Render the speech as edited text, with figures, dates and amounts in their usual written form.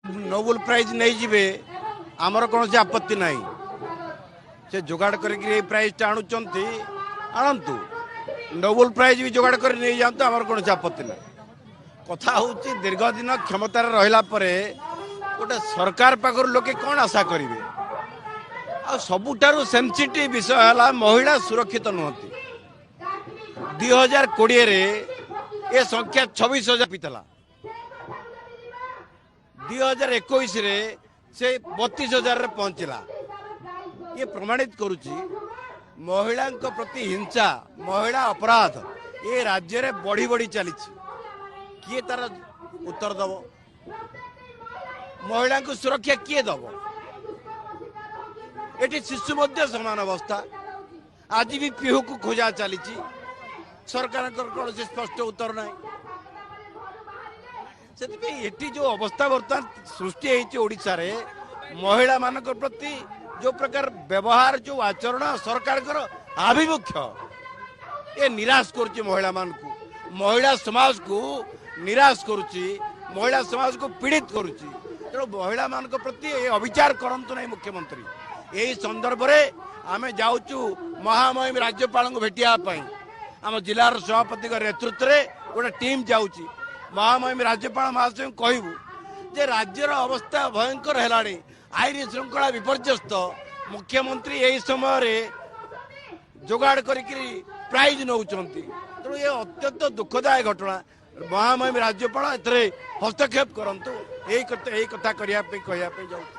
Nobel prize ନେଇଯିବେ, ଆମର କୌଣସି ଆପତ୍ତି ନାହିଁ। ସେ ଯୋଗାଡ଼ କରିକି ଏଇ ପ୍ରାଇଜ୍ଟା ଆଣୁଛନ୍ତି, ଆଣନ୍ତୁ। ନୋବେଲ ପ୍ରାଇଜ୍ ବି ଯୋଗାଡ଼ କରି ନେଇଯାଆନ୍ତୁ, ଆମର କୌଣସି ଆପତ୍ତି ନାହିଁ। କଥା ହେଉଛି, ଦୀର୍ଘ ଦିନ କ୍ଷମତାରେ ରହିଲା ପରେ ଗୋଟେ ସରକାର ପାଖରୁ ଲୋକେ କ'ଣ ଆଶା କରିବେ? ଆଉ ସବୁଠାରୁ ସେନ୍ସିଟିଭ୍ ବିଷୟ ହେଲା, ମହିଳା ସୁରକ୍ଷିତ ନୁହନ୍ତି। 2020ରେ ଏ ସଂଖ୍ୟା 26,000 ପିଥିଲା, 2021ରେ ସେ 32,000ରେ ପହଞ୍ଚିଲା। ଇଏ ପ୍ରମାଣିତ କରୁଛି ମହିଳାଙ୍କ ପ୍ରତି ହିଂସା, ମହିଳା ଅପରାଧ ଏ ରାଜ୍ୟରେ ବଢ଼ି ବଢ଼ି ଚାଲିଛି। କିଏ ତାର ଉତ୍ତର ଦେବ? ମହିଳାଙ୍କୁ ସୁରକ୍ଷା କିଏ ଦେବ? ଏଠି ଶିଶୁ ମଧ୍ୟ ସମାନ ଅବସ୍ଥା। ଆଜି ବି ପିହୁକୁ ଖୋଜା ଚାଲିଛି, ସରକାରଙ୍କର କୌଣସି ସ୍ପଷ୍ଟ ଉତ୍ତର ନାହିଁ। ସେଥିପାଇଁ ଏଠି ଯେଉଁ ଅବସ୍ଥା ବର୍ତ୍ତମାନ ସୃଷ୍ଟି ହେଇଛି ଓଡ଼ିଶାରେ, ମହିଳାମାନଙ୍କ ପ୍ରତି ଯେଉଁ ପ୍ରକାର ବ୍ୟବହାର, ଯେଉଁ ଆଚରଣ, ସରକାରଙ୍କର ଆଭିମୁଖ୍ୟ, ଏ ନିରାଶ କରୁଛି ମହିଳାମାନଙ୍କୁ, ମହିଳା ସମାଜକୁ ନିରାଶ କରୁଛି, ମହିଳା ସମାଜକୁ ପୀଡ଼ିତ କରୁଛି। ତେଣୁ ମହିଳାମାନଙ୍କ ପ୍ରତି ଏ ଅବିଚାର କରନ୍ତୁ ନାହିଁ ମୁଖ୍ୟମନ୍ତ୍ରୀ। ଏହି ସନ୍ଦର୍ଭରେ ଆମେ ଯାଉଛୁ ମହାମହିମ ରାଜ୍ୟପାଳଙ୍କୁ ଭେଟିବା ପାଇଁ। ଆମ ଜିଲ୍ଲାର ସଭାପତିଙ୍କ ନେତୃତ୍ୱରେ ଗୋଟେ ଟିମ୍ ଯାଉଛି। ମହାମହିମ ରାଜ୍ୟପାଳ ମହାଶୟଙ୍କୁ କହିବୁ ଯେ ରାଜ୍ୟର ଅବସ୍ଥା ଭୟଙ୍କର ହେଲାଣି, ଆଇନ ଶୃଙ୍ଖଳା ବିପର୍ଯ୍ୟସ୍ତ। ମୁଖ୍ୟମନ୍ତ୍ରୀ ଏହି ସମୟରେ ଯୋଗାଡ଼ କରିକିରି ପ୍ରାଇଜ୍ ନେଉଛନ୍ତି। ତେଣୁ ଏ ଅତ୍ୟନ୍ତ ଦୁଃଖଦାୟକ ଘଟଣା। ମହାମହିମ ରାଜ୍ୟପାଳ ଏଥିରେ ହସ୍ତକ୍ଷେପ କରନ୍ତୁ, ଏଇ କଥା କରିବା ପାଇଁ କହିବା ପାଇଁ ଯାଉଛି।